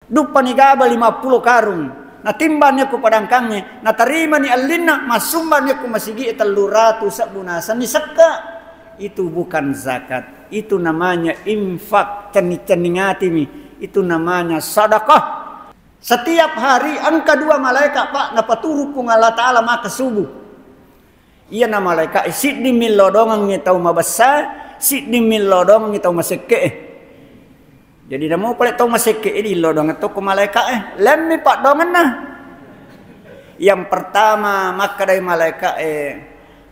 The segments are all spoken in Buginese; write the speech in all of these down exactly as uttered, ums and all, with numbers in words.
Duppani gaba lima pulo karung, natimbani ku padangkangnge, natarimani allinna, massumbani ku masigi'e tellu ratu sebbu nasenni sekka. Itu bukan zakat, itu namanya infak, cenning-cenning atimi, itu namanya sedekah. Setiap hari engka dua malaikat, Pak, napaturu Puang Allah Ta'ala maka subuh. Iyana malaika'e siddi millodongengngi tau mabessa, siddi millodongengngi tau masekke'e. Jadi namo pole tau masekke'e dillodongeng to ko malaika'e, lemmi paddongenna. Yang pertama makkedai malaika'e,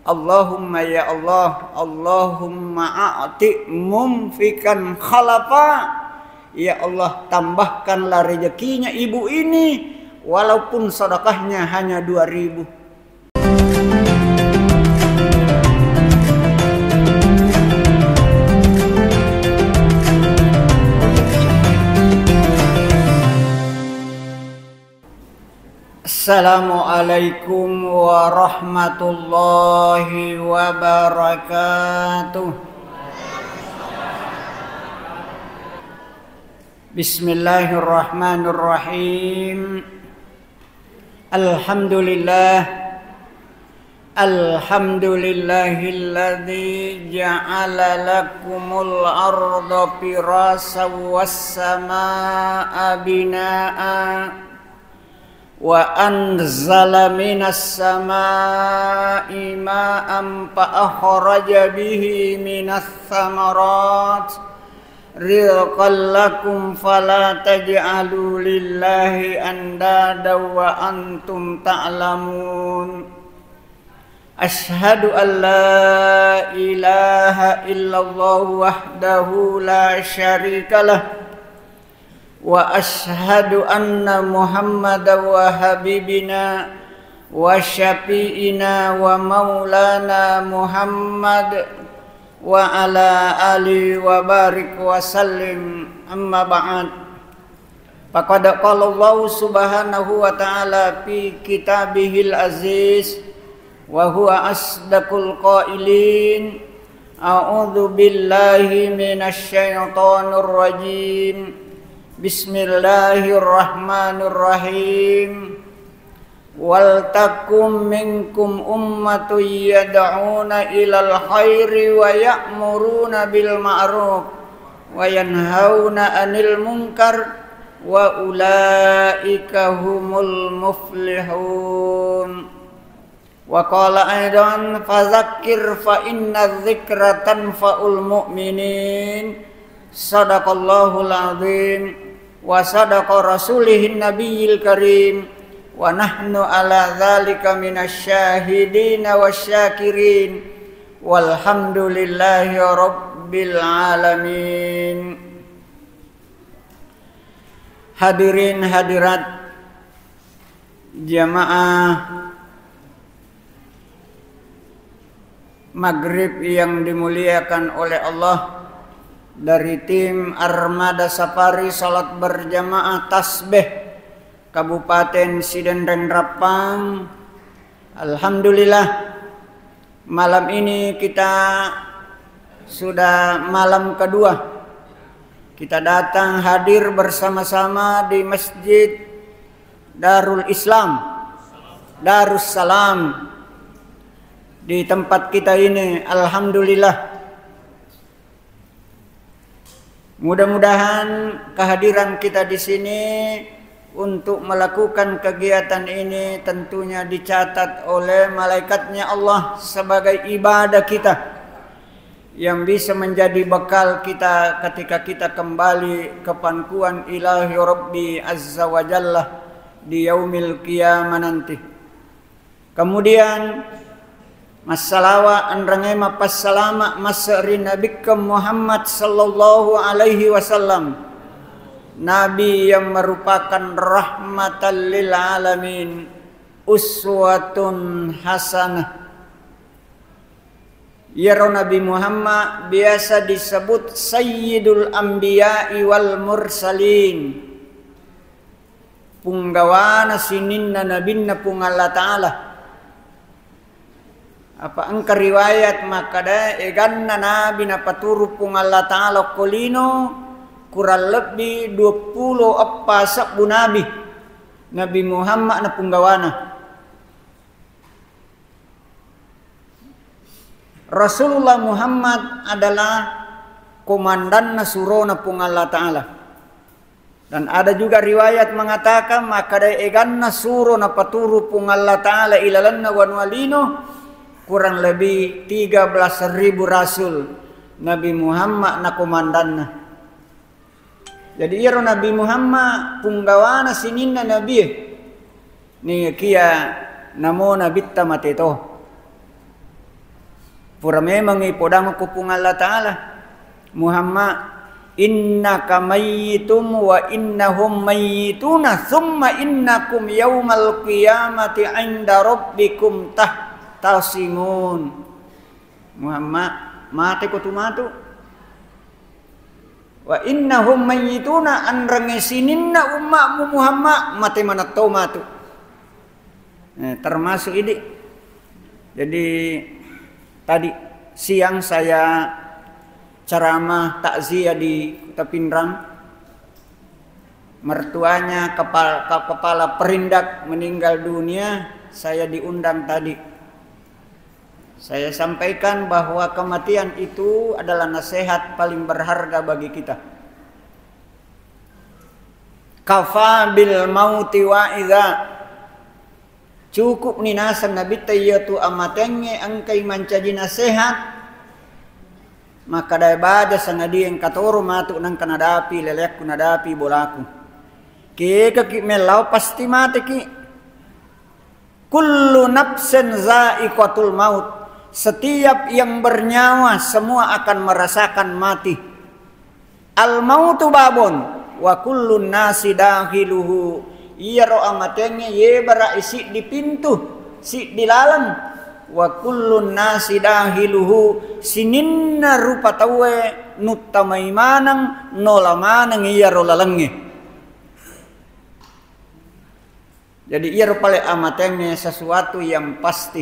"Allahumma ya Allah, Allahumma a'ti mumfikan khalafa." Ya Allah, tambahkanlah rezekinya ibu ini, walaupun sedekahnya hanya dua ribu. Assalamualaikum warahmatullahi wabarakatuh. Bismillahirrahmanirrahim. Alhamdulillah. Alhamdulillahilladzi ja'ala lakumul arda firasan was samaa'a binaa wa anzala minas samaa'i ma'an fa akhraja bihi minas samarat rizqan lakum fala taj'alu lillahi andada wa antum ta'lamun. Asyhadu an la ilaha illallah wahdahu la syarikalah, wa asyhadu anna Muhammadan wa habibina wa syafi'ina wa maulana Muhammad wa ala alihi wa barik wa sallim. Amma ba'd. Faqad qala Allahu subhanahu wa ta'ala fi kitabihil aziz wa huwa asdaqul qailin. A'udzu billahi minasy syaithanir rajim. Bismillahirrahmanirrahim. Waltakum minkum ummatun yad'una ilal khairi wa ya'muruna bil ma'ruf wa yanhauna 'anil munkar wa ulaika humul muflihun. Wa qala aidan, fadzakkir fa inna dzikra tanfa'ul mu'minin. Sadaqallahul azim wa sadaqa rasulihin nabiyil karim wa nahnu ala dzalika minasy syahidina wasy syakirin walhamdulillahi rabbil alamin. Hadirin hadirat jamaah Maghrib yang dimuliakan oleh Allah, dari tim Armada Safari Salat Berjamaah Tasbih Kabupaten Sidenreng Rappang. Alhamdulillah, malam ini kita sudah malam kedua. Kita datang hadir bersama-sama di Masjid Darul Islam, Darussalam, di tempat kita ini. Alhamdulillah. Mudah-mudahan kehadiran kita di sini untuk melakukan kegiatan ini tentunya dicatat oleh malaikatnya Allah sebagai ibadah kita yang bisa menjadi bekal kita ketika kita kembali ke pangkuan Ilahi Rabbi Azza wa Jalla di yaumil qiyamah nanti. Kemudian, massalawa enrengnge mappassalama masse ri Nabikkeng Muhammad sallallahu alaihi wasallam, Nabi yang merupakan rahmatan lil alamin, uswatun hasanah. Iyaro Nabi Muhammad biasa disebut Sayyidul Anbiya'i wal Mursalin, punggawana sininna nabinna Puang Allah Ta'ala. Apa engka riwayat makkeda, eganna nabi napaturu Puang Allah Ta'ala okko lino, Kurang lebbi duappulo eppa sebbu nabi, Nabi Muhammad na punggawana. Rasulullah Muhammad adalah komandanna surona Puang Allah Ta'ala. Dan ada juga riwayat mengatakan, makkeda eganna suro napaturu Puang Allah Ta'ala ilalenna wanua lino, kurang lebih tiga belas ribu rasul, Nabi Muhammad na komandanna. Jadi, iyaro Nabi Muhammad punggawana sininna nabie. Niakia namo nabitta mate to. Pura memang ipodang ko Puang Allah Ta'ala, "Muhammad, innaka mayyitum wa innahum mayyituna, summa innakum yaumal qiyamati inda rabbikum tahtasimun." Muhammad, mate ko tu matu. "Wa innahum mayyituna," anrengnge sininna umma'mu Muhammad, mate manetto matu. Eh, termasuk idi. Jadi, tadi siang saya ceramah takziah di Kota Pinrang. Mertuanya kepal-, ke-, kepala Perindak meninggal dunia, saya diundang tadi. Saya sampaikan bahwa kematian itu adalah nasihat paling berharga bagi kita. Kafa bil mauti wa'iza. Cukupni naseng Nabitta iyatu amatengnge engkai mancaji nasihat. Makkeda baja sangadie engka toro matu nengka nadapi leleakku, nadapi bolaku. Kekaki mellau pasti mateki. Kullu nafsin za'iqatul maut. Setiap yang bernyawa semua akan merasakan mati. Al mautu babon wa kullun nasi dakhiluhu. Iyaro amatengnge yebara siddi pintu, siddi laleng. Wa kullun nasi dakhiluhu, sininna rupa tauwe nuttamai maneng, nola maneng iyaro lalengnge. Jadi, iyaro pale amatengnge sesuatu yang pasti.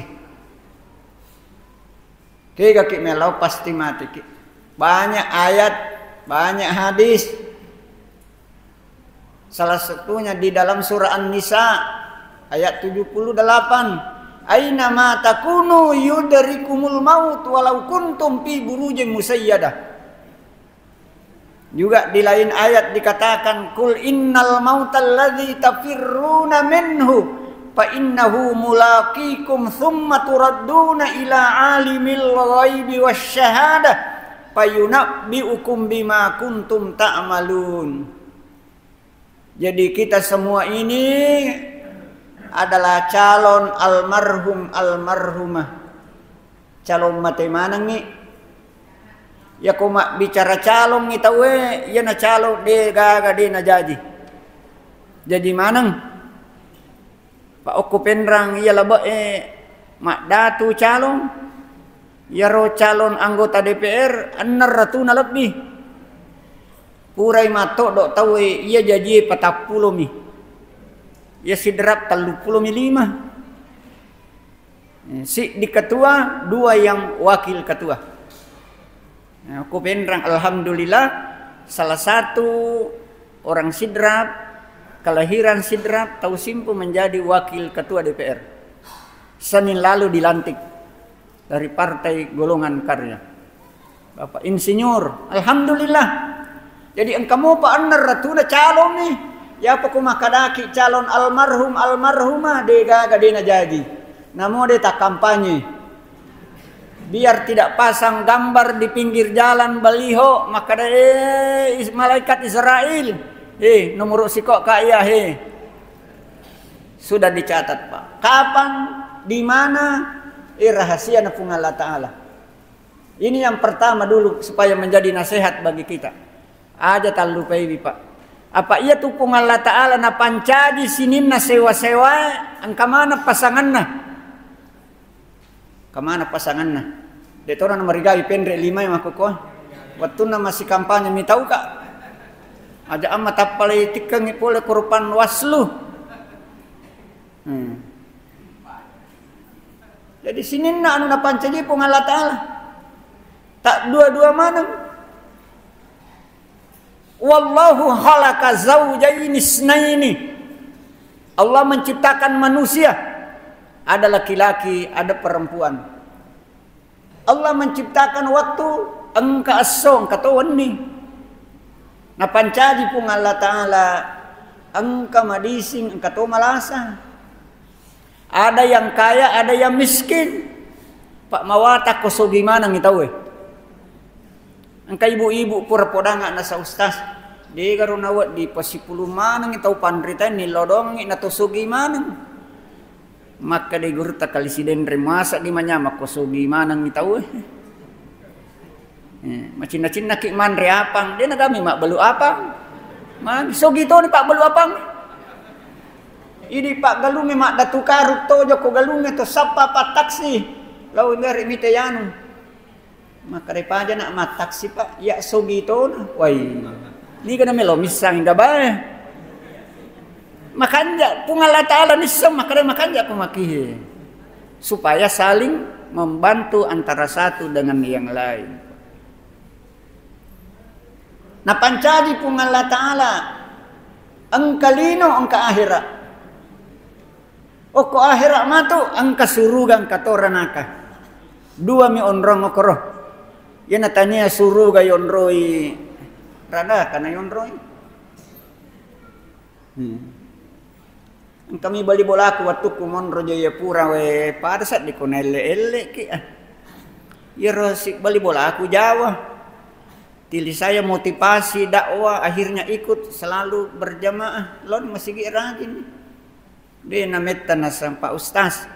Kegaki mellau, pasti mateki. Banyak ayat, banyak hadis. Salah satunya di dalam surah An-Nisa ayat tujuh puluh delapan, "Aina ma takunu yudrikumul maut walau kuntum fi burujin musayyadah." Juga di lain ayat dikatakan, "Qul innal mautal ladzi tafirruna minhu fa innahu mulaqikum tsumma turadduna ila alimil ghaibi wasyahadah fayunabbiukum bima kuntum ta'malun." Jadi, kita semua ini adalah calon almarhum, almarhumah. Calon mate manengngi. Yako mabbicara calongngi tauwe, iyana calon de gaga de najaji. Jaji maneng. Pa okko Penrang iya labe'e maddatu calon. Iyaro calon anggota D P R enneng ratuna lebbi. Purai mattoddo tauwe iya jajie patappulomi. Iya Sidrap telluppulomi lima. Eh, siddi ketua, dua yang wakil ketua. Nah, ku Penrang, alhamdulillah, salah satu orang Sidrap, kelahiran Sidrap, Tau Simpu menjadi wakil ketua D P R. Senin lalu dilantik dari Partai Golongan Karya. Bapak Insinyur, alhamdulillah. Jadi engka mopa enneng ratuna calon ni. Yapa ku makkadaki calon almarhum, almarhumah, de gaga de najaji. Namo de takkampanye. Biar tidak pasang gambar di pinggir jalan, baliho, makkada, "Eh, is-, malaikat Israel. Eh, nomor siko ka iya, he." Sudah dicatat, Pak. Kapan, di mana, eh, rahasia na Puang Allah Ta'ala. Ini yang pertama dulu supaya menjadi nasihat bagi kita. Aja tallupaiwi, Pak. Apa iya tu Puang Allah Ta'ala napancaji sininna sewa-sewa, engka mana pasanganna? Engka mana pasanganna? De tona namarigai penre limai makkukua. Wettunna masih kampanye mi tau, Kak. Aja amma tappalai tikkengi pole korban Waslu. Hmm. Jadi sininna anu napancaji Puang Allah Ta'ala. Tak dua-dua maneng. Wallahu khalaqa zaujaini isnaini. Allah menciptakan manusia, ada laki-laki, ada perempuan. Allah menciptakan waktu, engka esso, engka to wenni. Napancaji Puang Allah Ta'ala, engka madising, engka to malasa. Ada yang kaya, ada yang miskin. Pak mawata ko sogi maneng tauwe. Engka ibu-ibu pura podanga nasa ustaz. Degaro nawedding pasipulung maneng tau panrita nilodongi na to sogi maneng. Makkeda gurutta kali Sidenreng, masa di manyama ko sogi maneng tauwe. Eh, macinna-cinnaki manre apang, de nagami mabbalu apang. Magi sogi toni pabbalu apang. Idi paggalungnge maddatu karuk tojo ko galungnge to sappa pa taksi. Lau ngari mite yanu. Makkeda paja nak mattaksi pak, ya sogi tona. Wai. Niga na melo missang gabae. Makanja Puang Allah Ta'ala nisseng makkeda makanja ko makihe. Supaya saling membantu antara satu dengan yang lain. Napancaji Puang Allah Ta'ala engka lino, engka akhera. Okko akhera matu engka suruga, engka to ranaka. Dua mi onrong okoro. Iyana tania suruga yonroi ranaka na yonroi. Hmm. Engkami bali bolaku wattukku monro Jayapura, we, pada seddi ko naelle-elle'ki, ah. Iyaro si bali bolaku Jawa. Tili saya motivasi dakwah, akhirnya ikut selalu berjamaah. Lon masigi rajin. De nametta naseng Pak Ustaz.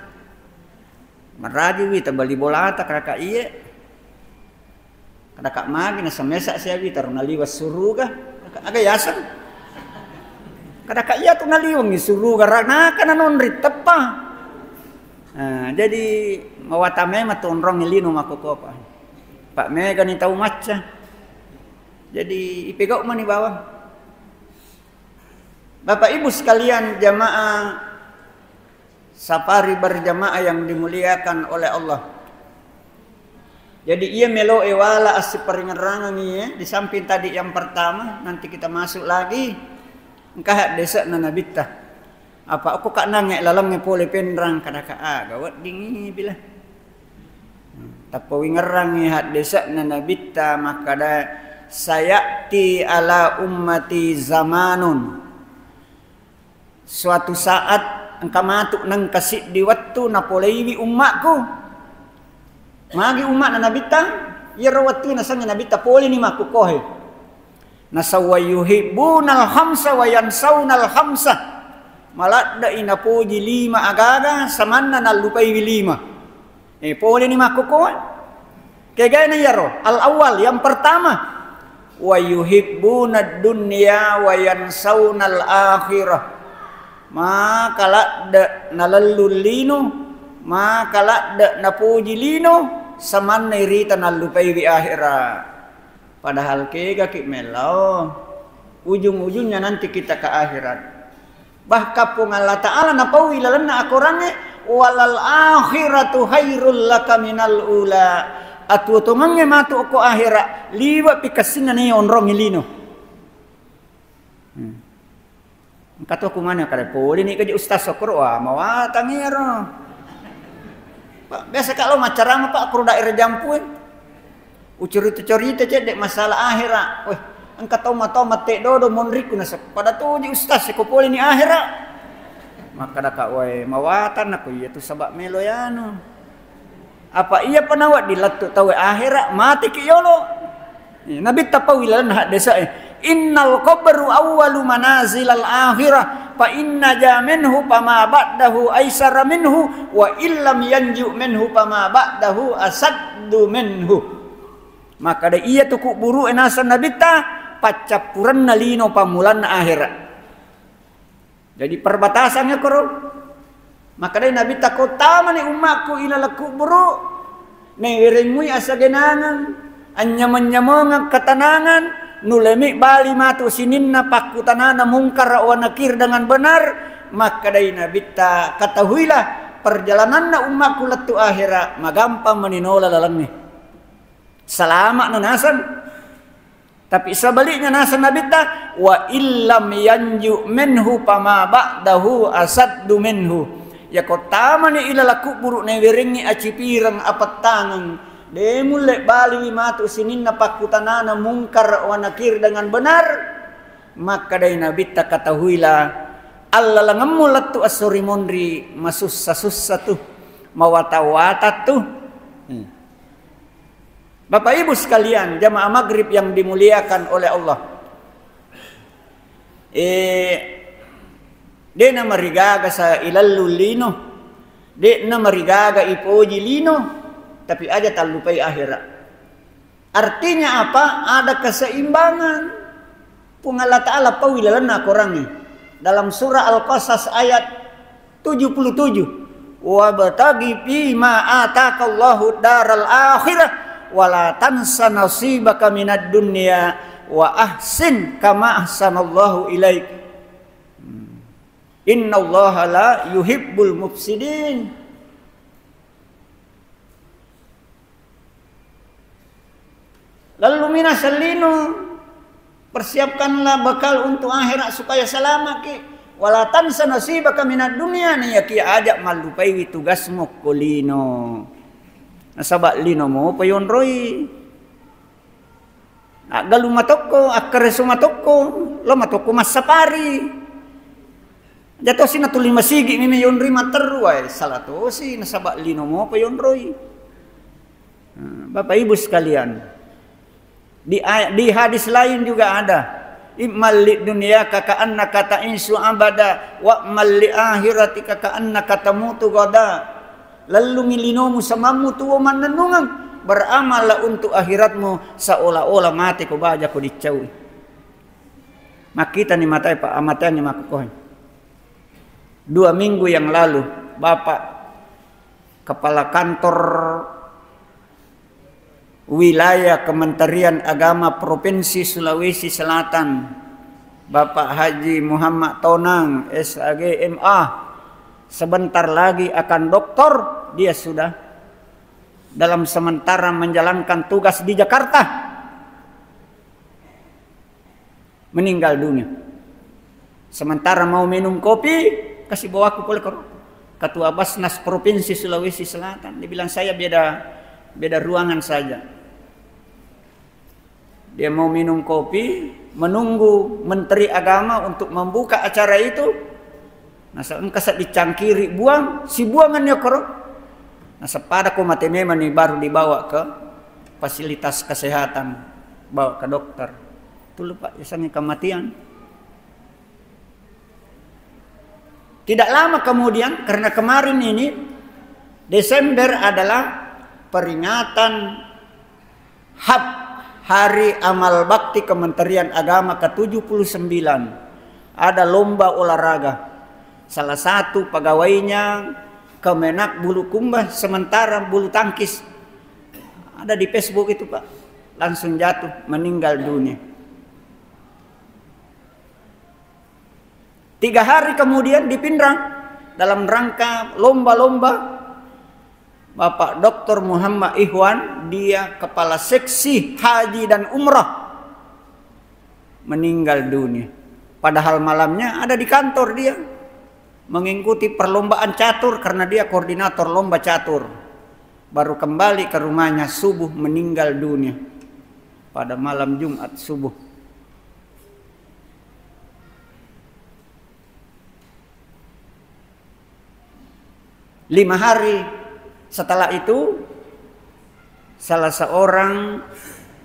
Maraji wita bali bolata kaka iye. Kadaka magi nasamesa siawi taro naliwa suruga. Aga yaseng? Kadaka iya tu naliwengi suruga ranaka nanonri teppa. Nah, jadi mawata memang tu onrong lino makkokopa. Pak mega ni tau macca. Jadi ipegau mani bawang. Bapak Ibu sekalian jamaah safari berjamaah yang dimuliakan oleh Allah. Jadi iya meloe wala assiparingerrangengi, ya, di samping tadi yang pertama, nanti kita masuk lagi. Engka haddese'na nabitta. Apa okko ka nange lalengnge pole penrang kadaka aga weddingi bila. Tappa wingerrangi haddese'na nabitta makkada, "Sayati ala ummati zamanun." Suatu saat engka matu nengka siddi wettu napoleiwi ummakku. Magi ummakna nabitta? Iyaro wettu nasengnge nabitta poleni makkukohe. Nasawwa yuhibbunal khamsa wa yansaunal khamsa. Maladde'i napoji lima agaga samanna nallupaiwi lima. Eh, poleni makkokkoe. Kegaina iyaro? Al-awwal, yang pertama, wa yuhibbunad dunya wa yansaunal akhirah. Maka ladde nalellu lino, maka ladde napoji lino, samanna irita nallupaiwi akhira. Padahal kegaki mellau, ujung-ujungnya nanti kita ke akhirat. Bahkan Puang Allah Ta'ala napaui lalenna akorangnge, "Walal akhiratu khairul laka minal ula." Atuotongengnge matu okko akhira, liwe pikassinna ni onrong lino. Hmm. Engka to kumane kada pole ni kaji ustaz sokoro, wah, mawatang iyaro. Pak, biasa ka lo maccarama, Pak, kuro daerah Jampu, eh. Ucurita-curita cedde masalah akhira. Weh, engka tau matau mate dodo monriku nasa pada tuji ustaz ko pole ni akhira. Makkada ka, weh, mawatang nako iya tu sabak melo yanu. Apa iya pa nawedding lettu tauwe akhira, mateki yolo. Iya, Nabitta paui lalenna haddese'e, "Innal qabru awwalu manazilal akhirah, fa in naja minhu fama ba'dahu aisara minhu, wa illam yanju minhu fama ba'dahu asaddu minhu." Makkada iya tu kuburu'e naseng Nabitta, paccappurenna lino pammulanna akhira. Jadi perbatasangnge koro. Makkedai Nabitta, ko tamani ummakku ilaleng kuburu, nawerengngui asagenangang, anynyameng-nyamengeng ketenangan, nulemi bali matu sininna pakkutanana Mungkar wa Nakir dengan benar. Makkedai Nabitta, ketahuilah, perjalananna ummakku lettu akhira magampang mani nola lalengnge. Salama'na naseng. Tapi sebaliknya naseng Nabitta, "Wa illam yanju minhu fama ba'dahu asaddu minhu." Yako tamani ilala kubburu naiwerengngi acipireng apettangeng, de mulle baliwi matu sininna pakkutanana Mungkar wa Nakir dengan benar. Makkedai Nabitta, "Ketahuilah, allalengemmu lettu esso ri monri masussa-sussa tu, mawata-wata tu." Hmm. Bapak Ibu sekalian, jamaah maghrib yang dimuliakan oleh Allah. Eh, de namarigaga sa ilallu lino, de namarigaga ipoji lino, tapi aja tallupai akhirat. Artinya apa? Ada keseimbangan. Puang Allah Ta'ala paui lalenna Korangnge. Dalam surah Al-Qasas ayat tujuh puluh tujuh, "Wabtaghi fima atakallahu daral akhirah, wa la tansa nasibaka minad dunya, wa ahsin kama ahsanallahu ilaik. Hmm. Innallaha la yuhibbul mufsidin." Lalu mina sellino, persiapkanlah bekal untuk akhirat supaya selamat ki. Wala tansa nasibaka minad dunya, naiyakia aja mallupaiwi tugasmu ko lino. Nasaba lino mopa yonroi. Aggalu matokko, akkareso matokko, lo matokko massapari. Jatosi natuli masigi mimi yonroi matteru, wae, sala tosi nasaba lino mopa yonroi. Nah, Bapak Ibu sekalian, di ay-, di hadis lain juga ada, "I'mal lid dunyaka ka'annaka ta'isyu abada, wa'mal li akhiratika ka'annaka tamutu ghada." Lellungi linomu samammu tuwo mannennungeng, beramallah untuk akhiratmu seolah-olah mate ko baja ko diccaui. Makkitani matae, Pak, amateangngi makkukoe. Dua minggu yang lalu, Bapak Kepala Kantor Wilayah Kementerian Agama Provinsi Sulawesi Selatan, Bapak Haji Muhammad Tonang, S A G M A, sebentar lagi akan doktor, dia sudah dalam sementara menjalankan tugas di Jakarta. Meninggal dunia. Sementara mau minum kopi, kasih bawaku pole ke Ketua Basnas Provinsi Sulawesi Selatan. Dia bilang, "Saya beda, beda ruangan saja." Dia mau minum kopi, menunggu Menteri Agama untuk membuka acara itu. Nasa engka seddi cangkiri buang, sibuangan ya koro. Nasa pada ko mate memang ni baru dibawa ke fasilitas kesehatan, bawa ke dokter. Tulu, Pak, yasengnge kematian. Tidak lama kemudian, karena kemarin ini Desember adalah peringatan HAB, Hari Amal Bakti Kementerian Agama ketujuh puluh sembilan, ada lomba olahraga. Salah satu pegawainya Kemenak Bulukumba, sementara bulu tangkis. Ada di Facebook itu, Pak. Langsung jatuh, meninggal dunia. Tiga hari kemudian di Pinrang, dalam rangka lomba-lomba, Bapak Doktor Muhammad Ikhwan, dia kepala seksi haji dan umrah, meninggal dunia. Padahal malamnya ada di kantor dia, mengikuti perlombaan catur karena dia koordinator lomba catur. Baru kembali ke rumahnya subuh, meninggal dunia pada malam Jumat subuh. Lima hari setelah itu, salah seorang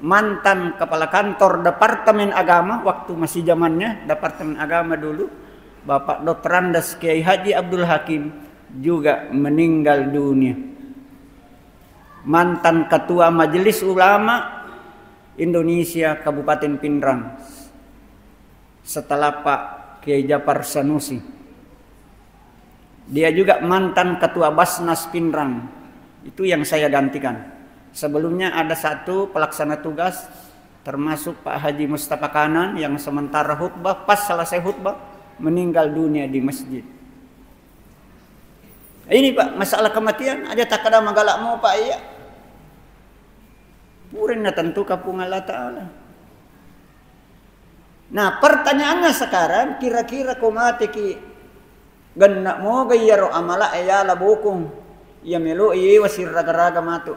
mantan kepala kantor Departemen Agama, waktu masih zamannya Departemen Agama dulu, Bapak Doktor Andes Kiai Haji Abdul Hakim, juga meninggal dunia. Mantan Ketua Majelis Ulama Indonesia Kabupaten Pinrang, setelah Pak Kiai Jafar Sanusi. Dia juga mantan Ketua Basnas Pinrang. Itu yang saya gantikan. Sebelumnya ada satu pelaksana tugas, termasuk Pak Haji Mustafa Kanan, yang sementara khutbah, pas selesai khutbah, meninggal dunia di masjid. Ini, Pak, masalah kematian aja takkada magalak mo, Pak, iya. Pura natentukan Puang Allah Ta'ala. Nah, pertanyaannya sekarang, kira-kira ko mateki, genna moga iyaro amala e yala bokong, iya melo iyewa sirraga-raga matu.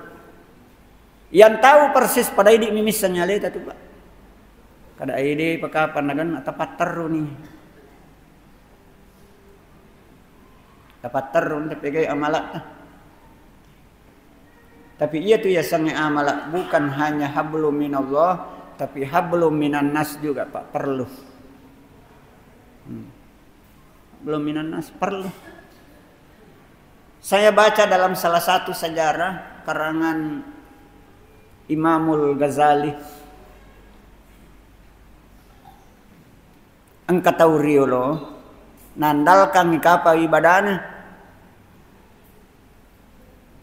Yang tahu persis pada idi mimisseng aleta tu, Pak. Kada ede pakapa nagenna tapatterruni. Tapatterruni, tapegai amala. Tapi iya tu yasengnge amala, bukan hanya hablum minallah, tapi hablum minan nas juga, Pak, perlu. Hmm. Hablum minan nas perlu. Saya baca dalam salah satu sejarah karangan Imamul Ghazali. Engka tau riolo, naandalkangngi kapang ibadahna.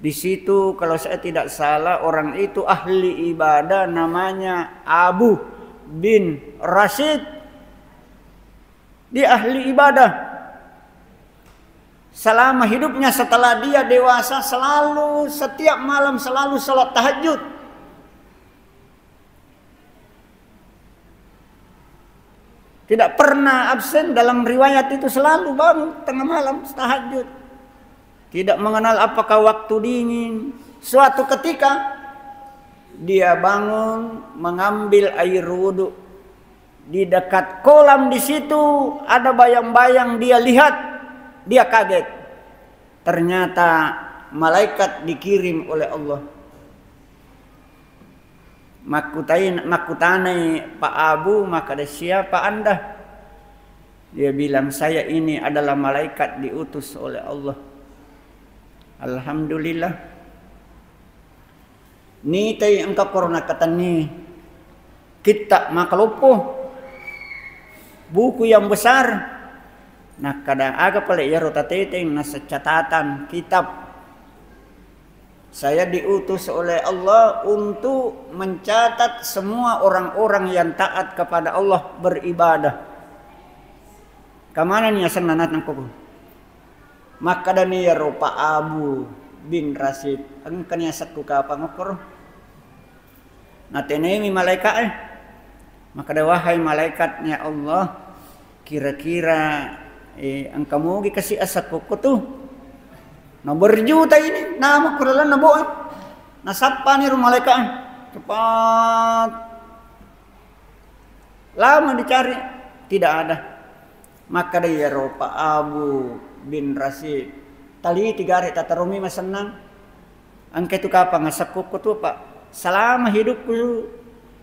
Di situ, kalau saya tidak salah, orang itu ahli ibadah, namanya Abu bin Rashid. Dia ahli ibadah. Selama hidupnya, setelah dia dewasa, selalu, setiap malam selalu sholat tahajud. Tidak pernah absen, dalam riwayat itu selalu bangun tengah malam tahajud. Tidak mengenal apakah waktu dingin. Suatu ketika, dia bangun mengambil air wudhu. Di dekat kolam di situ ada bayang-bayang dia lihat, dia kaget. Ternyata malaikat dikirim oleh Allah. Makkutain-, makkutanai Pak Abu, makkeda, "Siapa Anda?" Dia bilang, "Saya ini adalah malaikat diutus oleh Allah." Alhamdulillah. Nitai engka korona katenni kitta makaloppo, buku yang besar. Nakkeda, "Aga pale iyaro tateteng?" Nasa catatan kitab. "Saya diutus oleh Allah untuk mencatat semua orang-orang yang taat kepada Allah beribadah." Kamanani asenna, natang koko? Makkedani iyaro Pak Abu bin Rasid, "Engkani asekku kapang okkoro." Natenemi malaika'e. Makkeda, "Wahai malaikatnya Allah, kira-kira, eh, engka mogi kasi asekku ko tu? Na berjuta ini nama ku lalenna boe." Nasappani ro malaika'e. Cepat. Lama dicari, tidak ada. Makkeda iyaro Pak Abu bin Rasid, "Taliti gare tataromi masennang. Engka tu kapang asekku ko tu, Pak. Selama hidupku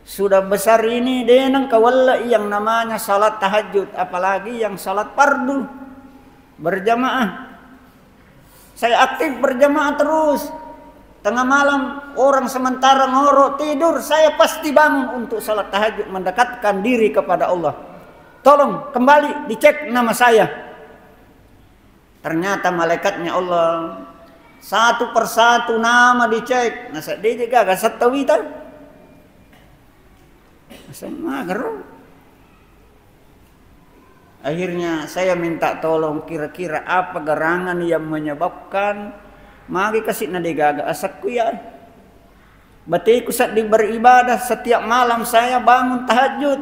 sudah besar ini, de nengka welle yang namanya salat tahajud, apalagi yang salat fardu berjamaah. Saya aktif berjamaah terus. Tengah malam, orang sementara ngoro tidur, saya pasti bangun untuk salat tahajud, mendekatkan diri kepada Allah. Tolong kembali dicek nama saya." Ternyata malaikatnya Allah, satu persatu nama dicek. Nasa de je gaga setta wita. Nasa magaro. Akhirnya saya minta tolong, kira-kira apa gerangan yang menyebabkan magi kasi na de gaga asekku ya. Bateku seddi beribadah, setiap malam saya bangun tahajud.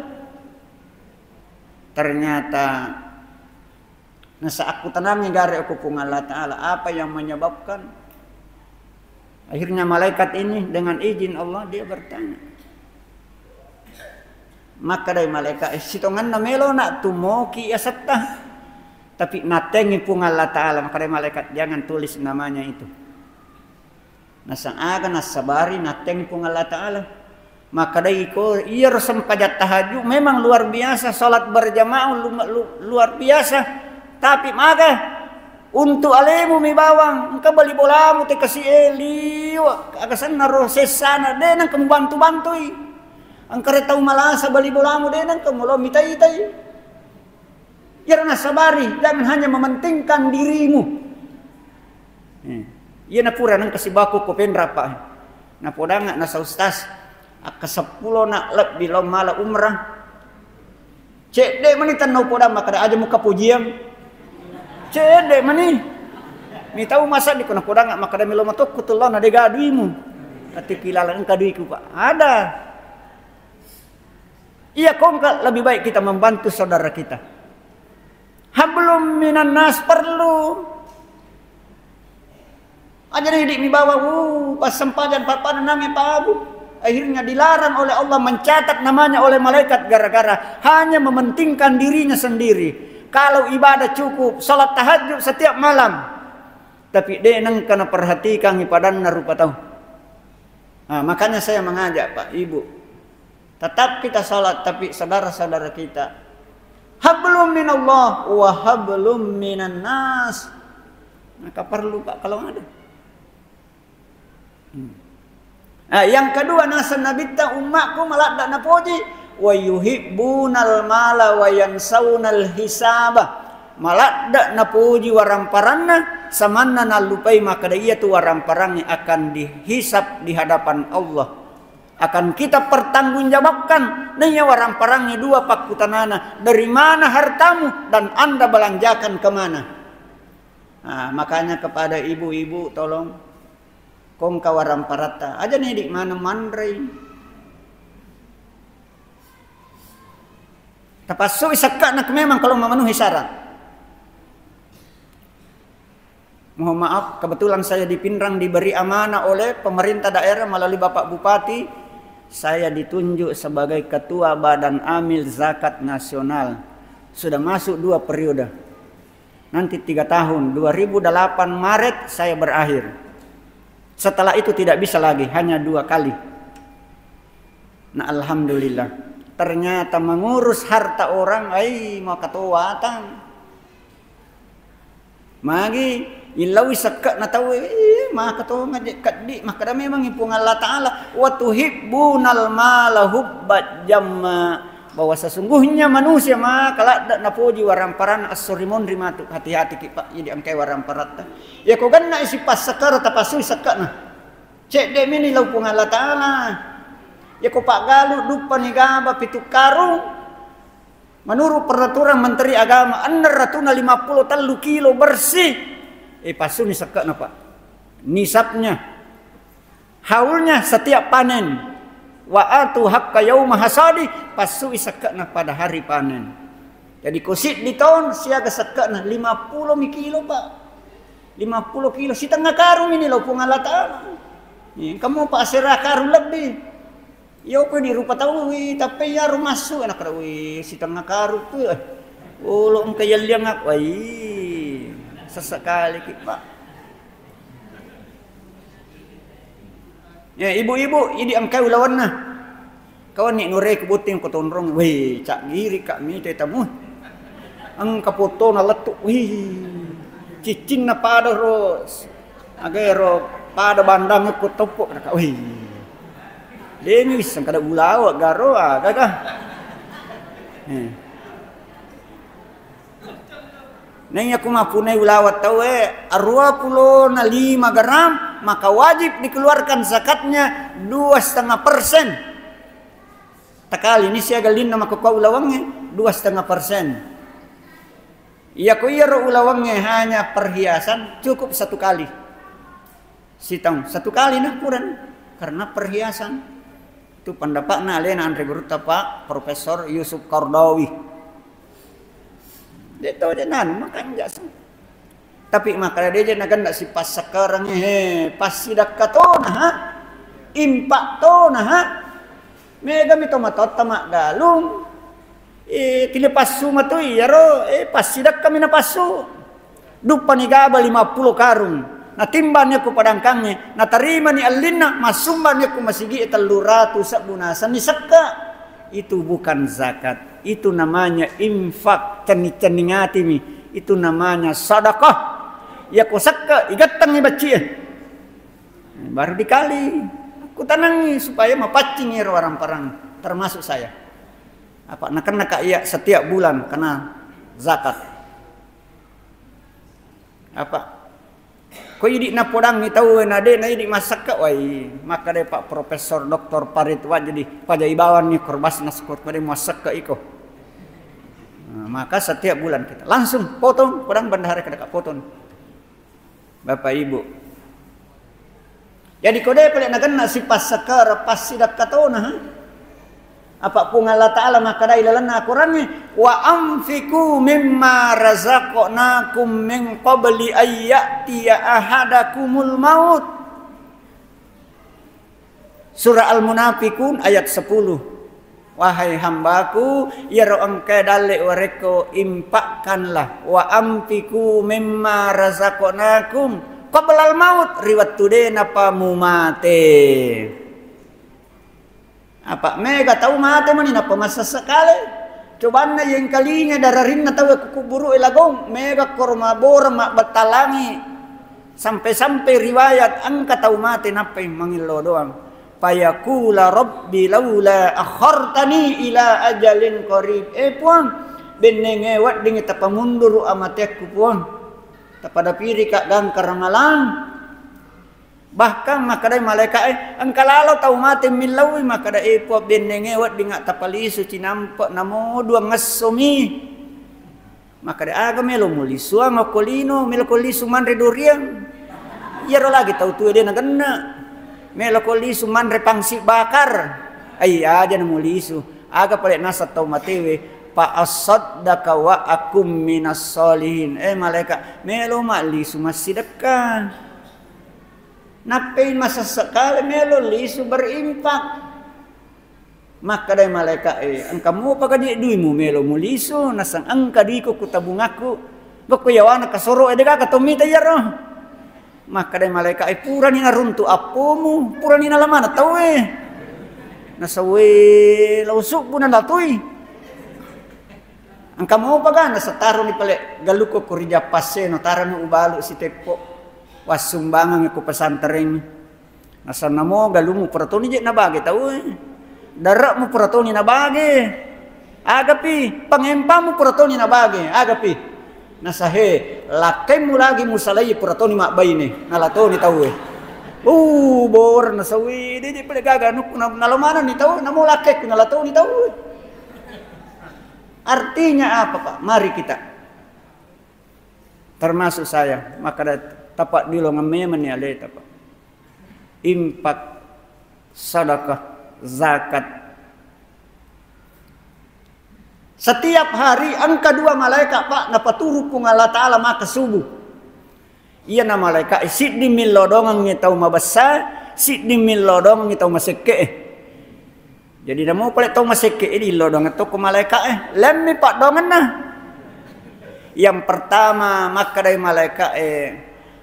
Ternyata nasa akkutanangngi gare ko Puang Allah Ta'ala, apa yang menyebabkan? Akhirnya malaikat ini dengan izin Allah dia bertanya. Makkedai malaikat, "Eh, sitongenna melo nak tumoki asetta." Tapi nattengi Puang Allah Ta'ala, makkedai malaikat, "Jangan tulis namanya itu." Nasang aga nassabari, natteng Puang Allah Ta'ala. Makkedai ko, iyaro sempajang tahajud memang luar biasa, salat berjamaah lu-, lu-, luar biasa. Tapi maga untuk alemu mi bawang, engka bali bolamu te kasi e liwa, aga senna ro sessana, de nengka mubantu-bantui. Engka re tau malasa bali bolamu, de nengka mulo mitai-tai. Iyaro nassabari, jangan hanya mementingkan dirimu. Eh, iya napura nengka sibaku ko penrapa. Napodangnga nasa ustaz, akka seppulo na lebbi lao mala umrah. Cedde mani tennau podang makkeda aja muka pujiang. Cedde mani. Mi tau masa di ko napodangnga makkeda melo matokku tu lao na de gaduimu. Tapi kilala engka duiku, Pak. Ada. Iya, kongka lebih baik kita membantu saudara kita. Hablum minan nas perlu. Aja nih, dik, mi bawa, uh, pas sempajan, papada nange pabu. Akhirnya dilarang oleh Allah, mencatat namanya oleh malaikat gara-gara hanya mementingkan dirinya sendiri. Kalau ibadah cukup, salat tahajud setiap malam, tapi de nengka naperhatikan ipadanna rupa tau. Nah, makanya saya mengajak, Pak, Ibu, tetap kita salat, tapi saudara-saudara kita, hablum minallah wa hablum minan nas. Maka perlu, Pak, kalau ada. Hmm. Ah, yang kedua, naseng Nabitta, ummakku maladda napoji, wa yuhibbunal mala wa yansaunal hisaba. Maladda napoji waramparanna, samanna nallupai makkeda iya tu waramparangnge akan dihisab di hadapan Allah. Akan kita pertanggungjawabkan. Naiya waramparangnge dua pakkutanana, dari mana hartamu dan Anda belanjakan kemana? Nah, makanya kepada ibu-ibu, tolong, kongka waramparatta. Aja nih, dik, maneng manrei. Tapassui sekke'na memang kalau memenuhi syarat. Mohon maaf, kebetulan saya di Pinrang diberi amanah oleh pemerintah daerah melalui Bapak Bupati, saya ditunjuk sebagai Ketua Badan Amil Zakat Nasional. Sudah masuk dua periode. Nanti tiga tahun, dua ribu delapan Maret saya berakhir. Setelah itu tidak bisa lagi, hanya dua kali. Nah, alhamdulillah. Ternyata mengurus harta orang, ai, makatoatang. Magi illaui sekke'na tauwe, ih, maka tonga je keddi, makkeda memang Puang Allah Ta'ala, "Wa tuhibbunal mala hubban jamma," bahwa sesungguhnya manusia maka ladde napoji waramparanna. Esso rimonri matu, hati-hati ki, Pak, jadi engkai waramparatta. Iya ko genna isi passekara tapasui sekke'na. Cedde mini lau Puang Allah Ta'ala. Iya ko paggalu duppani gaba pitu karung. Menurut peraturan Menteri Agama, enneng ratuna lima pulo tellu kilo bersih. Eh, passuni sekke'na, Pak. Nisabnya, haulnya setiap panen. Wa atu hakka yauma hasadi, passui sekke'na pada hari panen. Jadi, ko siddi ton, siaga sekke'na, lima pulo mi kilo, Pak. Lima pulo kilo, sitengnga karung ini lau Puang Allah Ta'ala. Eh, kamu, Pak, asera karung lebih. Iya, apa di rupa tau, wi, tapi iyaro massu, anak kara, wi, sitengnga karung tu, eh. Olo engka yalliang aku, wai, sesekali ki, Pak. Ya, ibu-ibu, idi engkai ulawanna. Kawanni nure ku botting ko tonrong, wih, cak giri kak mite tamu. Engka potona lettu, wih, ciccinna pada ro. Aga ero pada bandang ko toppo, kata, wih. Demi wisseng kada ulawa garo, ah, gaga. Eh. Naiya ku mappunai ulawa tauwe, aruwa pulo na lima gram, maka wajib dikeluarkan zakatnya dua setengah persen. Takali ni siaga linna maka kua ulawangnge, dua setengah persen. Iya ko iyaro ulawangnge hanya perhiasan, cukup satu kali. Sitaung satu kali na purani karena perhiasan. Itu pendapatna alena anre gurutta Pak Profesor Yusuf Qaradawi. De to de nanu makanja sa. Tapi makkada deje nagenna sipassakarang he, passidakka tona ha, impak tona ha. Mega mi to matotta maggalung. Eh, tili passu matoi iyaro, eh, passidakka mi napassu. Duppani gaba lima pulo karung. Natimbani ko padangkangnge, natarimani allinna, massumbani ko masigi tellu ratu sebbu nasenni sekka. Itu bukan zakat. Itu namanya infak, cenning-cenning atimi. Itu namanya sadakah. Iya ko sekka, igattengngi baccie. Baru dikali. Kutanangi supaya mapaccing ero warang-parang, termasuk saya. Apa, nakenna ka iya setiap bulan kena zakat. Apa? Ko idi napodangngi tau na de na idi massekka, wai, maka de Pak Profesor Doktor Parit wa jadi pajai bawang ni korbas naskor pada massekka iko. Nah, maka setiap bulan kita langsung potong, podang bendahara kada ka potong. Bapak Ibu. Jadi ko de pale nagenna sipassekara, passidakka tona ha. Apa Puang Allah Ta'ala makkedai lalenna Akorangnge, "Wa anfiqu mimma razaqnakum min qabli ay ya'tiya ahadakumul maut." Surah Al-Munafiqun ayat sepuluh. Wahai hambaku, iyaro engkae dalle warekko, infakkanlah, wa anfiqu mimma razaqnakum qablal maut, ri wettu de napa mumate. Apa mega tau mate mani nappa masessa kale. Cobanna yengkalinga dararinna tau ku kuburu e lagong, mega koro maboreng mabbattalangi. Sampai-sampai riwayat engka tau mate nappai mangillo doang. Fayaqula rabbi laula akhartani ila ajalin qarib. Eh Puang, bennenge weddingi tapamunduru amatekku Puang. Tapadapirika gangka ramalang. Bahkan makkedai malaika'e, engka lalo tau mate millauwi, makkeda, "Eh, Puang, bennenge weddinga tapalisu cinampe namo duangngessomi." Makkeda, "Aga melo mulisuang okko lino, melo ko lisu manre duriang?" Iyaro lagi tau tue de nagenna. "Melo ko lisu manre pangsi bakar." Ai aja namulisu. Aga pale naseng tau matewe, "Fa asaddaqa wa akum minas solihin." Eh, malaika, melo ma lisu massidekka. Nappai masessa kale melo lisu berinfak. Makkedai malaika e, "Engka mopa kadi duimu melo mulisu, naseng engka duiku ku tabungakku. Gokko yawana kasoro e, degaga to mita iyaro." Makkedai malaika e, "Purani naruntu appomu, purani nalamana tauwe." Nasawe lao subbu nalatui. "Engka mopa ga?" Nasataroni pale galukku ko ri jappasseno, tarani ubalu siteppo. Wassumbangeng ko pesantren. Nasanna mo galumu pura toni je nabage tau e. Dare'mu pura toni nabage. Agapi, pangempamu pura toni nabage. Agapi. Nasahe, lakkemmu lagi musalai pura toni mabbaine. Nalatoni tau e. Uh, bor nasawi, de je pale gaga anukku na-, nalo manenni tau, namo lakkekku nalatoni tau e. Artinya apa, Pak? Mari kita. Termasuk saya, makkeda tapaddilongeng memang ni aleta, Pak. Infak, sedekah, zakat. Setiap hari engka dua malaikat, Pak, napaturu Puang Allah Ta'ala maka subuh. Iyana malaika e siddi millodongengngi tau mabessa, siddi millodongengngi tau masekke e. Jadi namo pale tau masekke e, dillodongeng to ko malaika e, lemmi paddoangenna. Yang pertama makkedai malaika e,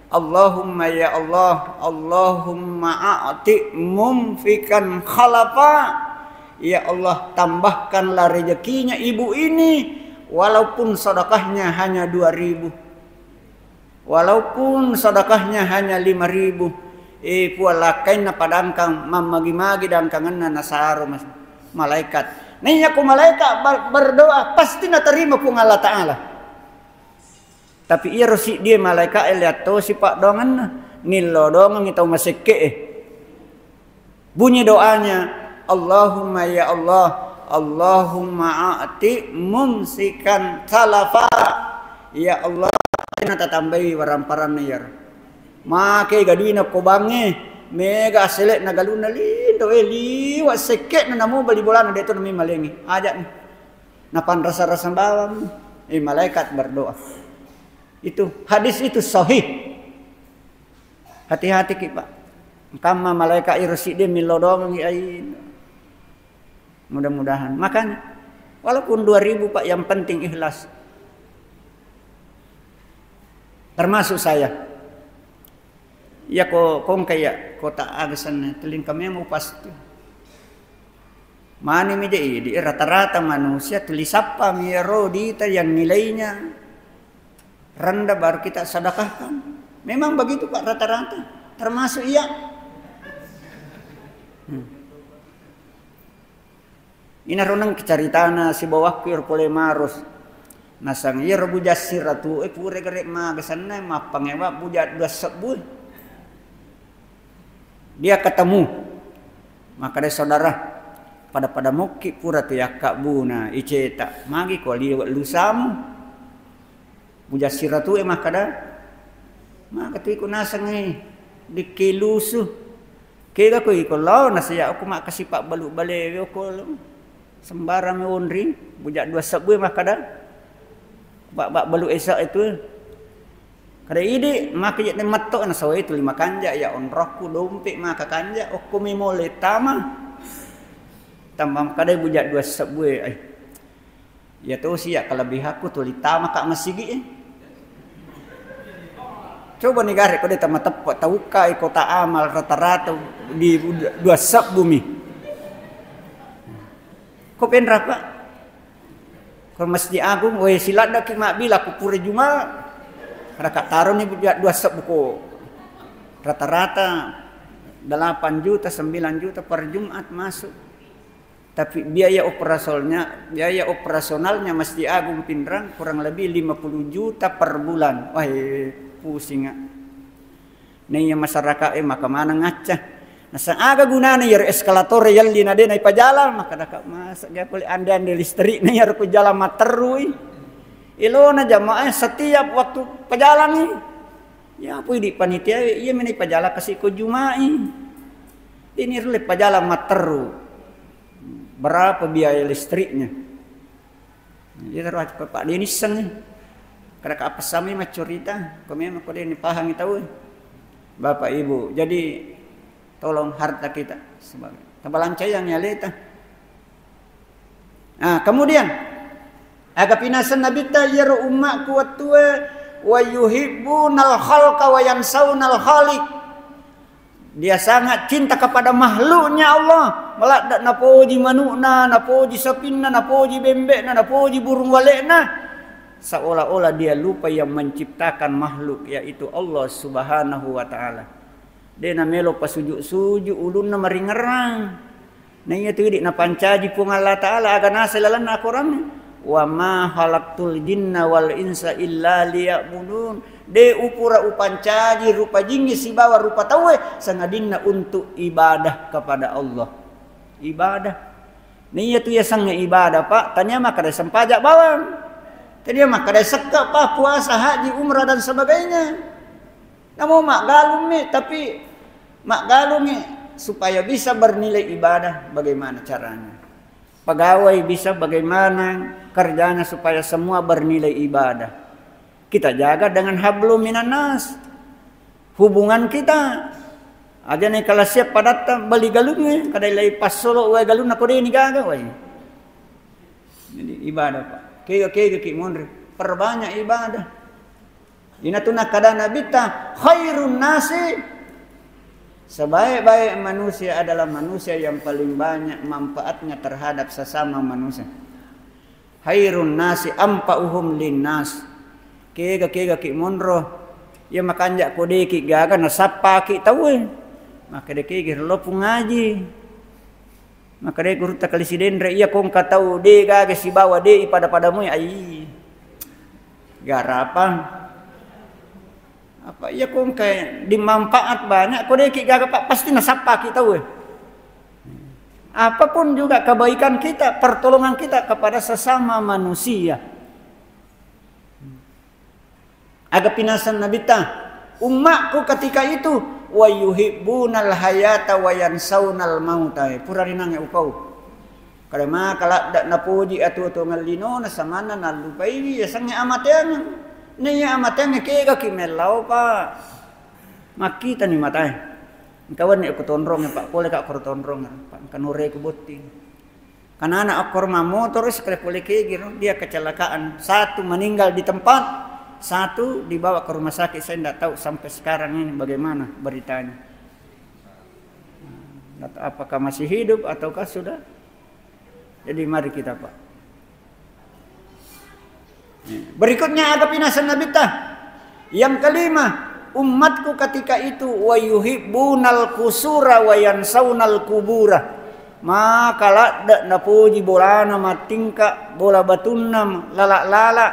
"Allahumma ya Allah, Allahumma a'ti mumfikan khalafa." Ya Allah, tambahkanlah rezekinya ibu ini, walaupun sedekahnya hanya dua ribu. Walaupun sedekahnya hanya lima ribu, eh, Puang, lakkainna padangkang, mammagi-magi dangkangenna nasaro mas-, malaikat. Naiya ko malaikat ber-, berdoa, pasti naterima Puang Allah Ta'ala. Tapi iyaro siddie malaikat e liattosi paddoangenna, nillodongengngi tau masekke e. Bunyi doanya, "Allahumma ya Allah, Allahumma a'ti mumsikan talafa." Ya Allah, na tatambai waramparanna iyaro. Make gaduina ko bangnge, mega asele'na galunna lindo, eh, liwa sekke'na namo bali bolana de to nami malengi. Aja'ni. Napanrasa-rasa bawang, eh, malaikat berdoa. Itu hadis itu sahih. Hati-hati ki, Pak. Kamma malaika iro siddi millodongengngi ai. Mudah-mudahan. Makanya, walaupun dua ribu, Pak, yang penting ikhlas. Termasuk saya. Iya ko, kongka iya, kota aga senna, telingka memang pasti. Mani mi je idi, rata-rata manusia tuli sappa mi ero dita yang nilainya rendah baru kita sedekahkan. Memang begitu, Pak, rata-rata. Termasuk iya. Hmm. Inaro neng caritana sibawakku ero pole maros. Nasang iyaro buja siratu e pura gare maga senna mappangewa buja dua sebbu. Dia ketemu. Makkeda saudara, pada-pada mokki pura tu yakkabbuna iceta. Magi ko liwa lusamu. Buja siratu e makkeda, maka tu iko nasengngi dikki lusu. Kega ko iko lao nasiya ko makkasipa balu balewe ko lo. Sembarang mi onri, bujang dua sebbu makkada. Ba-, ba-, balu esa itu. Kada idi, maka je metto na sawai tu lima kanja, ya onrokku dompe maka kanja, okko mi mole tama. Tambah makkada bujang dua sebbu, ai. Ya tosi ya kelebihanku tuli tama ka masigi, eh. Coba ni gare ko de tama teppe, tauka kota amal rata-rata di dua sebbu mi. Ko penrapa? Ko Masjid Agung, woi, siladdaki mabbila ku pura Juma, raka taroni dua sebbu ko. Rata-rata delapan juta, sembilan juta per Jumat masuk. Tapi biaya operasionalnya, biaya operasionalnya Masjid Agung Pinrang kurang lebih lima puluh juta per bulan. Wah, pusing, ah. Naiya masyarakat, eh, maka maneng acca. Naseng aga gunana iyaro eskalator yalli na de naipajalang, maka daka masa ga pole ande-ande listrik na iyaro ku jalan matterui. Ilona jamaah setiap waktu pajalangi. Ya pui di panitia, iya meni pajalang kasi ko Jumai. Ini rule pajalang matteru. Berapa biaya listriknya? Iya, terus Bapak dia nisseng nih. Kada ka apa sami maccurita, ko memang ko dia pahangi tahu. Bapak Ibu, jadi tolong harta kita sebagai tabalancai yang nyaleta. Nah, kemudian aga pinaseng Nabitta iyaro ummakku wettue, wa yuhibbunal khalqa wa yansaunal khaliq. Dia sangat cinta kepada makhluknya Allah. Maladda napoji manukna, napoji sapinna, napoji bembe'na, napoji burung wale'na. Seolah-olah dia lupa yang menciptakan makhluk, yaitu Allah Subhanahu wa Ta'ala. De namelo pasuju-suju ulunna maringerang. Na iya tu idi napancaji Puang Allah Ta'ala aga naseng lalenna akorangnge. Wa ma khalaqtul jinna wal insa illa liya'budun. De upura upancaji rupa jingnge sibawa rupa tauwe sangadinna untuk ibadah kepada Allah. Ibadah. Na iya tu yasengnge ibadah, Pak. Tania makkada sempajang bawang. Tania makkada sekka, Pak, puasa, haji, umrah dan sebagainya. Namo maggalung mi, tapi maggalungi supaya bisa bernilai ibadah. Bagaimana caranya? Pegawai bisa bagaimana kerjanya supaya semua bernilai ibadah? Kita jaga dengan hablum minannas. Hubungan kita. Aja nih kalau siap padatta beli galungnya, kada lai passolo wae galunna ko deni gaga wae. Jadi ibadah, Pak. Kega-kega ki monri. Perbanyak ibadah. Inatu nakkada Nabitta, khairun nasi, sebaik-baik manusia adalah manusia yang paling banyak manfaatnya terhadap sesama manusia. Khairun nasi anfa'uhum linnas. Kega-kega ki monro, iya makanja ko deki gaga nasappaki tauwe. Maka dekegi relo pungaji. Makkedai gurutta Kali Sidenre, iya ko engka tau de gaga sibawa de ipada-pada mui, ai. Garapang. Apa iya ko engka dimanfaat banyak, ko deki gaga, Pak, pasti nasappaki tauwe. Apapun juga kebaikan kita, pertolongan kita kepada sesama manusia. Aga pinaseng Nabitta, ummakku ketika itu, wa yuhibbunal hayata wa yansaunal mauta. Eh, pura rinangnge upau. Kada maka ladda napoji atuo-tuongeng linona samanna nallupaiwi yasengnge amateangeng. Naiya amateangnge kegaki mellao, Pak. Makkitani matae. Engka wenni ko tonrongnge, Pak, pole ka ko tonrongnge, Pak. Engka noreku botting. Karena anak okkoro mammotoro sekali pole kegiro, dia kecelakaan. Satu meninggal di tempat, satu dibawa ke rumah sakit. Saya tidak tahu sampai sekarang ini bagaimana beritanya. Nggak tahu apakah masih hidup ataukah sudah. Jadi mari kita, Pak. Berikutnya aga pinaseng Nabitta. Yang kelima, umatku ketika itu wa yuhibbunal qusura wa yansaunal kubura. Maka ladde napoji bolana mattingka, bola batunna lala-lala,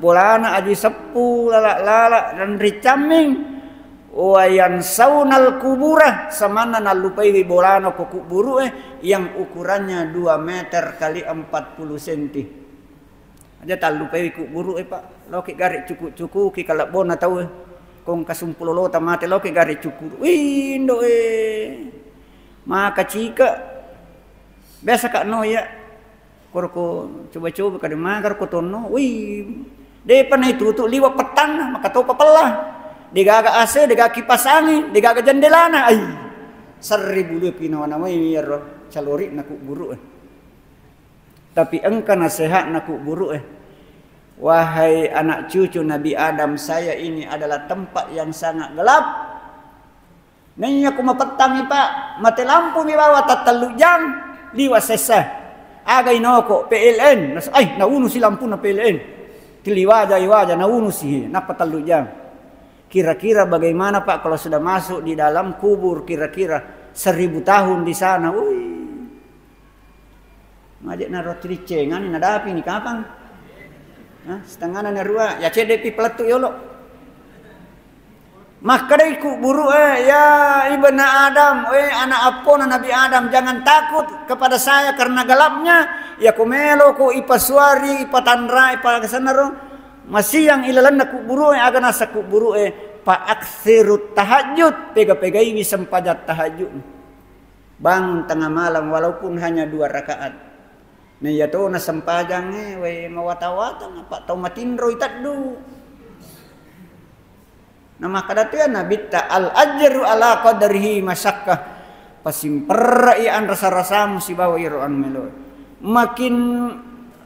bolana aji seppu lala-lala dan ricamming. Wa yansaunal kubura, samanna nallupaiwi bolana ko kubburu'e yang ukurannya dua meter kali empat puluh senti. Aja tallupaiwi kubburu'e, Pak. Loki gare cuku-cukuki kalebbona tauwe. Kong kasumpulo lota mate loki gare cuku. Wih, indo'e. Maka cika. Biasa ka no ya. Koro ko coba-coba kada magaro ko tonno, wih, depa naitutu liwa pettanna, maka topa pella. Degaga A C, degaga kipas angin, degaga jendelana. Ai, serri bulu pinawa-nawai iyaro calori'na kubburu e. Tapi engka nasehatna kubburu e. Wahai anak cucu Nabi Adam, saya ini adalah tempat yang sangat gelap. Naiya ku mapettangi, Pak, mate lampumi bawang tattellu jang, liwa sessa. Aga inoko, P L N. Nas-, ai, naunusi lampuna P L N. Tiliwaja, iwaja, naunusi, nappa tellu jang. Kira-kira bagaimana, Pak, kalau sudah masuk di dalam kubur, kira-kira seribu tahun di sana? Wih. Maje naro tiriccengani, nadapini kapang. Hah? Setengana narua, ya ceddepi pelettu yolo. Makkedai kubburu e, "Ya ibna Adam, eh, anak appona Nabi Adam, jangan takut kepada saya karena gelapnya. Ya ko melo ko ipasuari, ipatanra, ipagasanaro." Masiang ilalenna kubburu e, aga nasa kubburu e, "Fa aksirut tahajjud, pega-pegaiwi sempajang tahajud." Bangun tengah malam walaupun hanya dua rakaat. Na iya to na sempajangnge, wae mawata-wata, apa tau matinroi teddu. Na makkeda to iya Nabitta, "Al ajru ala qadrihi masyakkah." Pasimperre'i anrasa-rasamu sibawa iyaro anu meloe. Makin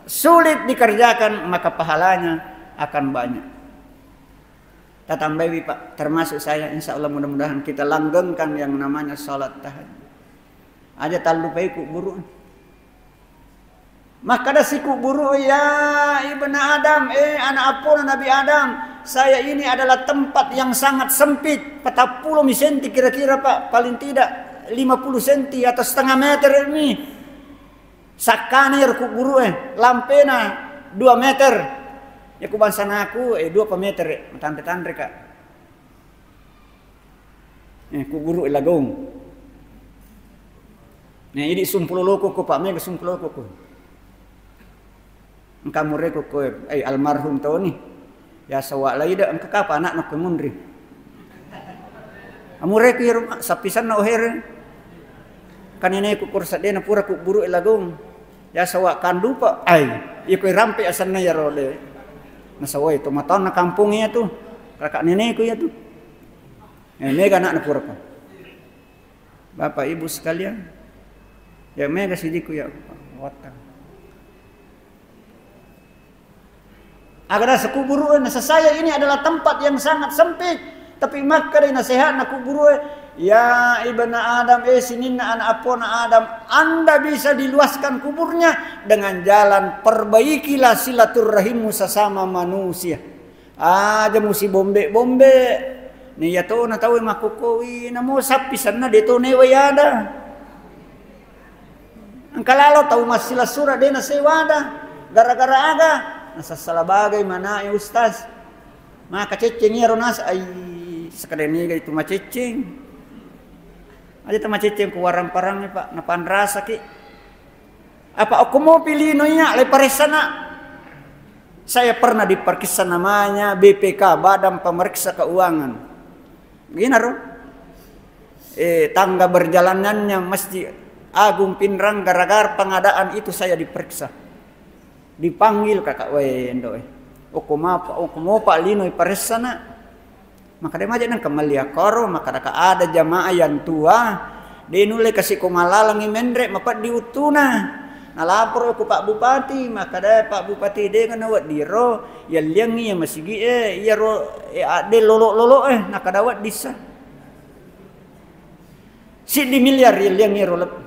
sulit dikerjakan, maka pahalanya akan banyak. Tatambaiwi, Pak, termasuk saya, insya Allah mudah-mudahan kita langgengkan yang namanya salat tahajud. Aja tallupai kubburu. Makkeda si kubburu, "Ya ibna Adam, eh, anak appona Nabi Adam, saya ini adalah tempat yang sangat sempit, patappulo mi senti kira-kira, Pak, paling tidak lima puluh senti atau setengah meter ini." Sakkana iyaro kubburu e, lampena dua meter. Iya ku bangsanaku, eh, dua pa meter, eh, matanre-tanre ka. Eh, kubburu e lagong. Nah, idi sumpuloloko ko, Pak, mega sumpuloloko ko. Engka mureku ko, eh, almarhum toni. Ya sawa laida engka kapa anakna ko munri. Amureku iyaro sappisanna ohere. Kaneneku koro seddena pura kubburu e lagong. Ya sawa kandupa, ai, iko rampe asenna iyaro de. Nasawai to mataonna kampong iya tu. Kakak neneku iya tu. Eh, mega anakna pura ko. Bapak Ibu sekalian, ya mega sidiku ya wattang. Aga nasa kubburu e, nasa saya ini adalah tempat yang sangat sempit. Tapi makkeda nasehatna kubburu e, "Ya ibna Adam, eh, sininna anak appona Adam, Anda bisa diluaskan kuburnya dengan jalan perbaikilah silaturrahimmu sesama manusia." Aja musibombe-bombe. Naiya to na tau e makkokkowi, namo sappisanna de to newai ada. Engka lalo tau massilassura de nasewada. Gara-gara aga? Nasassala bagai manae ustaz. Maka cecceng iyaro nasa, ai, sekadang niga itu macecceng. Aja tamacecceng ku warang-parangnge, Pak, napanrasaki. Apa okko mopi lino iya le paressana? Saya pernah diperiksa namanya B P K, Badan Pemeriksa Keuangan. Ginaro. Eh, tangga berjalanannya Masjid Agung Pinrang gara-gara pengadaan itu saya diperiksa. Dipanggil kakak, "Wae, endo, eh. Okko mapa, okko mopa lino iparessana." Maka de maja nengka melli akkoro, maka daka ada jamaah yang tua, de nulle kasi ko malalangi menre mapeddi uttuna. Nalaporo ko Pak Bupati, maka de Pak Bupati de ngana weddiro, yalliangi ya masigi e, iyaro, eh, adde lolo-lolo, eh, nakada weddissa. Siddi miliar yelliang iyaro lebbi.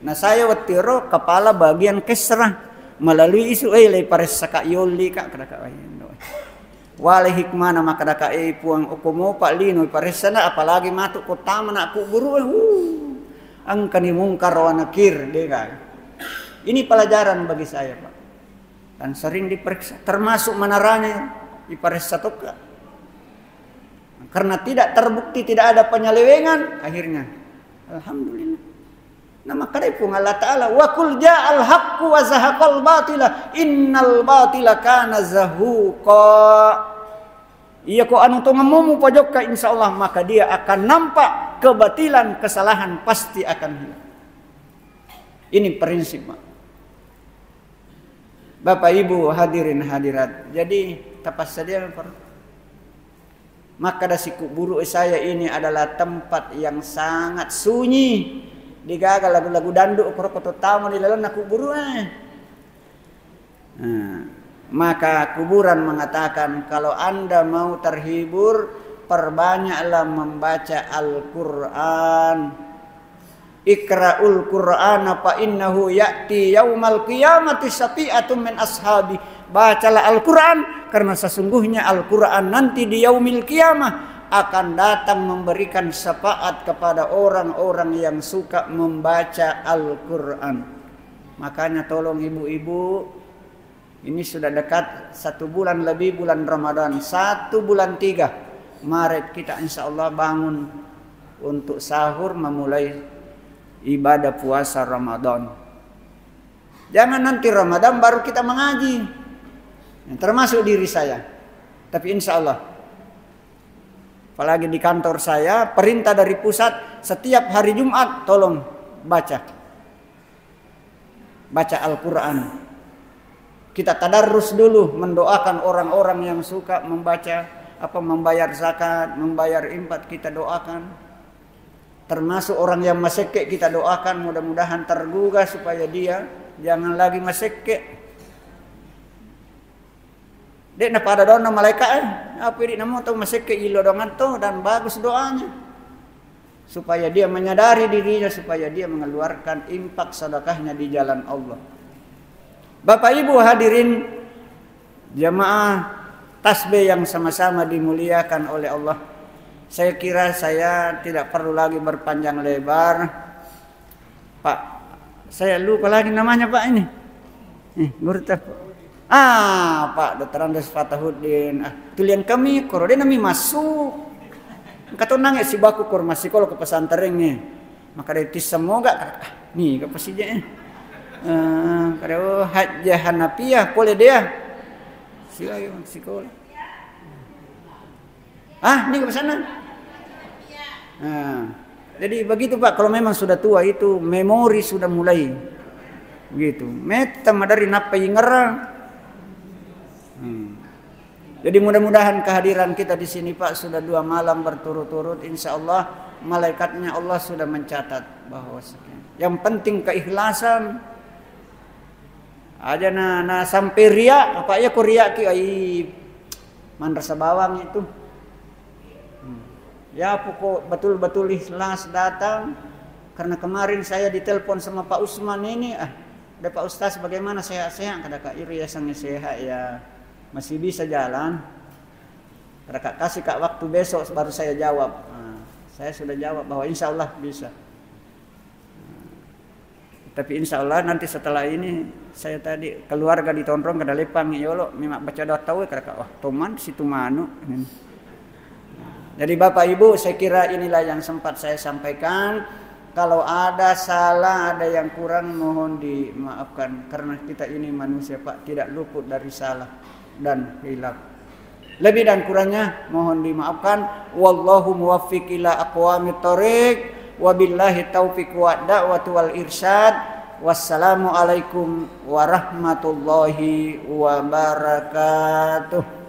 Na saya wettiro kepala bagian kesra melalui isu, eh, le paressa ka yolli ka, kada ka, eh, no. Wale hikmana makkada ka, eh, Puang, okko mopa lino paressana, apalagi matu ko tama na kuburu, eh, wuh. Engkani mungkar wa nakir, de ka. Ini pelajaran bagi saya, Pak. Dan sering diperiksa, termasuk menaranya diperiksa tokka. Karena tidak terbukti, tidak ada penyelewengan, akhirnya alhamdulillah. Nah, makkedai Puang Allah Ta'ala, "Wa qul ja'al haqqu wa zahaqal batila, innal batila kana zahuqa." Iya ko anu tongemmu mupajokka, insya Allah, maka dia akan nampak kebatilan, kesalahan pasti akan hilang. Ini prinsip, Pak. Bapak Ibu hadirin hadirat, jadi tapassadiang per-, makkada sikuburu saya ini adalah tempat yang sangat sunyi, digaga lagu-lagu dandu okoro ko to tama di lalenna kuburu e. Nah, maka kuburan mengatakan, kalau Anda mau terhibur, perbanyaklah membaca Al-Quran. Iqra'ul Qur'ana fa innahu ya'ti yaumal qiyamati syafi'atun min ashabi. Bacalah Al-Quran, karena sesungguhnya Al-Quran nanti di yaumil qiyamah akan datang memberikan syafaat kepada orang-orang yang suka membaca Al-Quran. Makanya tolong ibu-ibu, ini sudah dekat satu bulan lebih, bulan Ramadan, satu bulan tiga Maret kita insya Allah bangun untuk sahur, memulai ibadah puasa Ramadan. Jangan nanti Ramadan baru kita mengaji. Yang termasuk diri saya. Tapi insya Allah, apalagi di kantor saya, perintah dari pusat, setiap hari Jumat tolong baca. Baca Al-Quran. Kita tadarrus dulu, mendoakan orang-orang yang suka membaca, apa, membayar zakat, membayar infak, kita doakan. Termasuk orang yang masekke, kita doakan, mudah-mudahan tergugah supaya dia jangan lagi masekke. De'na pada doanna malaika e, apa idi namo tau masekke ilo doangan to, dan bagus doanya. Supaya dia menyadari dirinya, supaya dia mengeluarkan infak sedekahnya di jalan Allah. Bapak Ibu hadirin jamaah tasbih yang sama-sama dimuliakan oleh Allah. Saya kira saya tidak perlu lagi berpanjang lebar. Pak, saya lupa lagi namanya, Pak, ini. Eh, guru ta-, ah, Pak Doktor Andes Fatahuddin. Ah, tulian kami, koro de nami masuk. Engka to nange sibaku koro massikola ke pesantren ni. Maka dari tis semoga, ah, ni ke pasija, eh. Eh, kada, oh, Hajjah Hanafiah, pole dia. Sila, sikola. Ah, ini ke sana. Nah, jadi begitu, Pak, kalau memang sudah tua itu, memori sudah mulai. Begitu. Metta madari nappa ingerang. Hmm. Jadi mudah-mudahan kehadiran kita di sini, Pak, sudah dua malam berturut-turut, insya Allah malaikatnya Allah sudah mencatat bahwa sekian. Yang penting keikhlasan. Aja na, na sampai ria, apa iya ko ria ki, ai, manrasa bawang itu. Hmm. Ya, pokok betul-betul ikhlas datang. Karena kemarin saya ditelepon sama Pak Usman ini, ah, ada Pak Ustaz, bagaimana, sehat-sehat? Kata Kak Iri, ya, sangat sehat ya, masih bisa jalan. Kata Kak, kasih Kak waktu besok baru saya jawab. Nah, saya sudah jawab bahwa insya Allah bisa. Tapi insya Allah nanti setelah ini saya tadi keluarga ditonrong kada lepang yolo, memang baca doa tahu, kata Kak, wah, toman situ manu. Jadi Bapak Ibu, saya kira inilah yang sempat saya sampaikan. Kalau ada salah, ada yang kurang, mohon dimaafkan. Karena kita ini manusia, Pak, tidak luput dari salah dan hilaf. Lebih dan kurangnya mohon dimaafkan. Wallahu muwaffiq ila aqwamit thoriq. Wabillahi taufiq wa da'watu wal irsyad. Wassalamualaikum warahmatullahi wabarakatuh.